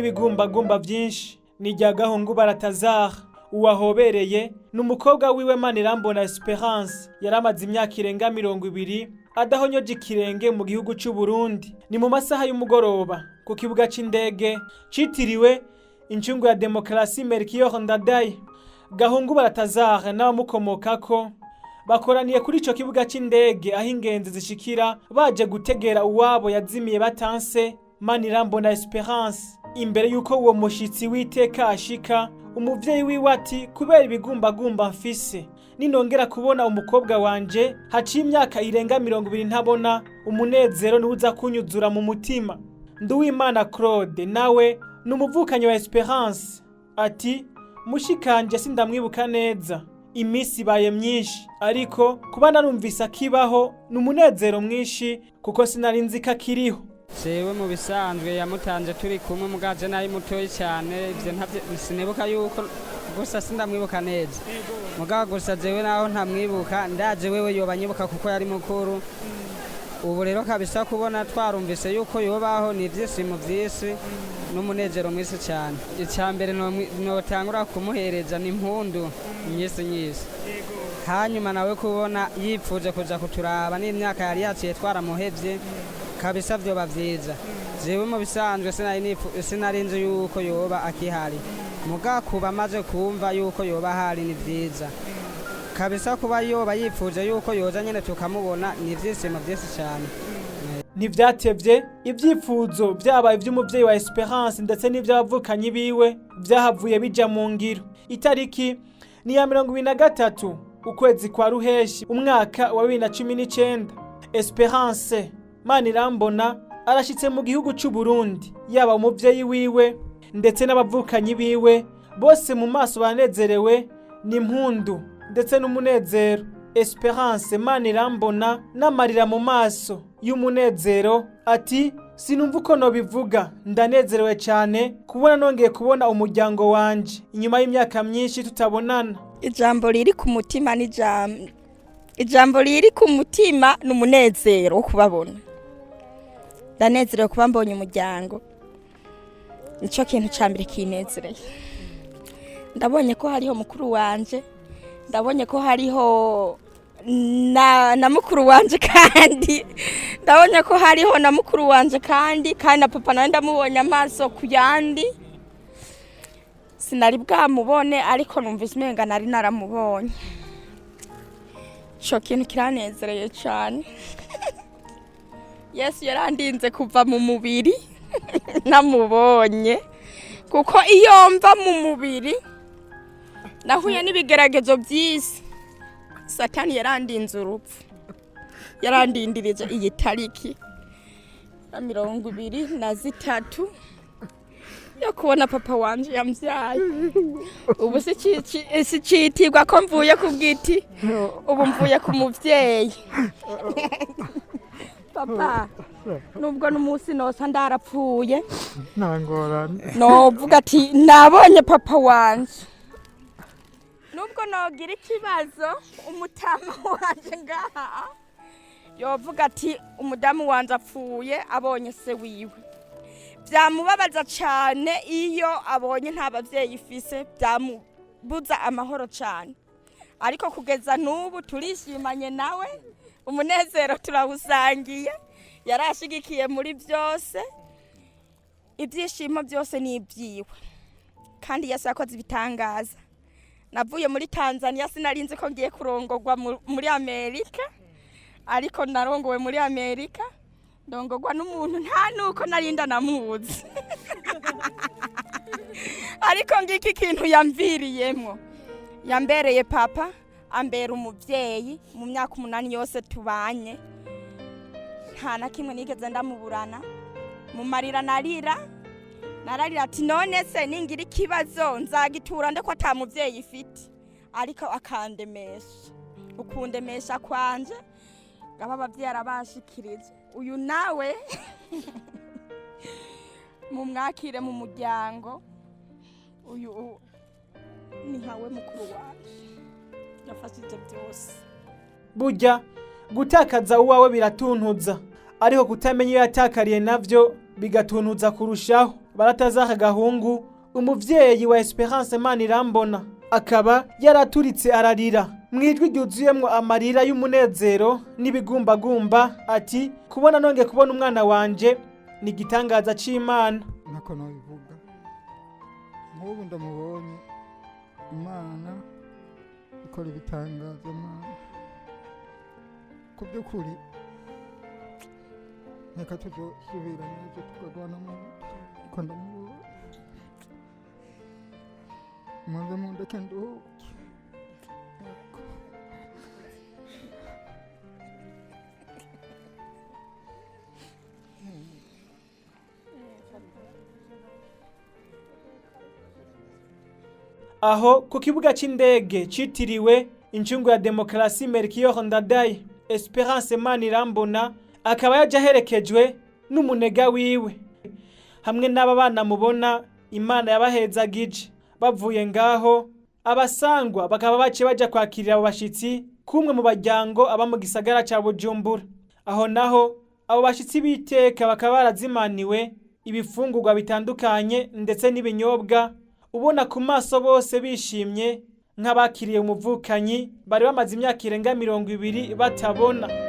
N'ibigumbagumba vyinshi ni irya Gahungu Baratazar. Uwahobereye ni umukobwa wiwe Manirambona Esperance, yaramaze imyaka irenga 20 adahonyoje ikirenge mu gihugu c'u Burundi. Ni mu masaha y'umugoroba ku kibuga c'indege citiriwe incungu ya demokarasi Melchior Ndadaye. Gahungu Baratazar n'abamukomokako bakoraniye kuri ico kibuga c'indege, aho ingenzi zishikira baje gutegera uwabo yazimiye batanse, Manirambona Esperance. Imbere y'uko uwo mushitsi w'iteka ashika, umuvyeyi wiwe ati: "Kubera ibigumbagumba mfise, ninongera kubona umukobwa wanje haciye imyaka irenga 20 ntabona, umunezero niwuza kunyuzura mu mutima." Nduwimana Claude nawe ni umuvukanyi wa Esperance, ati: "Mushikanje sindamwibuka neza, iminsi ibaye myinshi, ariko kuba narumvise akibaho ni umunezero mwinshi, kuko sinari nzi ko akiriho." Jewe mu bisanzwe yamutanze turi kumwe, mugaje nari mutoyi cyane, ivyo ntavyo sinibuka yuko gusa sindamwibuka neza. Mugabo gusa jewe naho ntamwibuka, ndaje wewe yoba nyibuka kuko yari mukuru. Ubu rero kabisa kubona twarumvise yuko yobaho ni ivyishimo vyinshi n'umunezero mwinshi cyane. Icya mbere notangura kumuhereza ni impundu nyinshi nyinshi. Hanyuma nawe kubona yipfuje kuja kuturaba n'imyaka yari yaciye twaramuhevye, kabisa vyoba vyiza. Jewe mu bisanzwe sinari nzi yuko yoba akihari, muga kuba amaze kumva yuko yoba ahari ni vyiza kabisa. Kuba yoba yipfuje yuko yoza nyene tukamubona ni ivyishimo vyinshi cyane. Ntivyatevye, ivyifuzo vyaba ivy'umuvyeyi wa Esperance ndetse n'ivy'abavukanyi biwe vyahavuye bija mu ngiro. Itariki ni ya 23 ukwezi kwa Ruheshi umwaka wa 2019. Esperance Manirambona arashitse mu gihugu c'u Burundi. Yaba umuvyeyi wiwe ndetse n'abavukanyi biwe, bose mu maso banezerewe, ni impundu ndetse n'umunezero. Esperance Manirambona n'amarira mu maso y'umunezero ati: "Sinumva uko nobivuga, ndanezerewe cyane kubona nongeye kubona umuryango wanje inyuma y'imyaka myinshi tutabonana." Ijambo riri ku mutima ni ijambo riri ku mutima ni umunezero wo kubabona. Ndanezerewe kuba mbonye umuryango, nicyo kintu cya mbere kinezereye. Ndabonye ko hariho mukuru wanje, ndabonye ko hariho na mukuru wanje, kandi ndabonye ko hariho na mukuru wanje, kandi na papa nawe ndamubonye amaso ku yandi. Sinari bwamubone, ariko numvise umenga nari naramubonye. Ico kintu kiranezereye cyane. Yesu yarandinze kuva mu mubiri namubonye, kuko iyo mva mu mubiri nahuye n'ibigeragezo by'isi. Satani yarandinze urupfu, yarandindirije iyi tariki ya 23 yo kubona papa wanje yambyaye. Ubu sicitirwa ko mvuye ku giti, ubu mvuye ku muvyeyi. Papa, nubwo n'umunsi nosa ndarapfuye, Nta ngorane. novuga ati nabonye papa wanje. Nubwo nogira ikibazo, umutama wanje ngaha yovuga ati umudamu wanje apfuye abonye se wiwe. Byamubabaza cyane iyo abonye nta babyeyi ifise, byamubuza amahoro cyane. Ariko kugeza n'ubu turishimanye nawe, umunezero turawusangiye. Yarashigikiye muri byose, ibyishimo byose ni ibyiwe, kandi Yesu yakoze ibitangaza. Navuye muri Tanzania sinari nzi ko ngiye kurongorwa muri Amerika, ariko narongowe muri Amerika, ndongorwa n'umuntu nta nuko narinda namuzi. Ariko ngiki kintu yamviriyemo, yambereye papa, ambera umubyeyi mu myaka 8 yose tubanye. Nta na kimwe nigeze ndamuburana. Mu marira narira, nararira ati: "None se ningira ikibazo nzagitura nde ko ata mubyeyi ifite?" Ariko akandemesha, ukundemesha kwanje ngaba ababyeyi arabashikirije. Uyu nawe mumwakire mu muryango. Uyu ni nkawe mukuru wanje, yafashije byose. Burya gutakaza uwawe biratuntuza, ariko kutamenya iyo yatakariye navyo bigatuntuza kurushaho. Baratazaka Gahungu, umuvyeyi wa Esperance Manirambona, akaba yaraturitse ararira mu ijwi ryuzuyemwo amarira y'umunezero n'ibigumbagumba, ati: "Kubona nonge kubona umwana wanje ni igitangaza c'Imana." Nako nabivuga, nk'ubu ndamubonye. Imana ikora ibitangaza. Mana, ku by'ukuri reka tuzosubira neza tukagwana mu ko ndamubonye. Muze mundeke nduhuke. Aho ku kibuga c'indege citiriwe incungu ya demokarasi Melchior Ndadaye, Esperance Manirambona akaba yaje aherekejwe n'umunega wiwe hamwe n'aba bana mubona Imana yabahezagije. Bavuye ngaho, abasangwa bakaba baciye baja kwakirira abo bashitsi kumwe mu baryango aba mu gisagara ca Bujumbura. Aho naho abo bashitsi b'iteka bakaba barazimaniwe ibifungurwa bitandukanye ndetse n'ibinyobwa, ubona ku maso bose bishimye nk'abakiriye umuvukanyi bari bamaze imyaka irenga 20 batabona.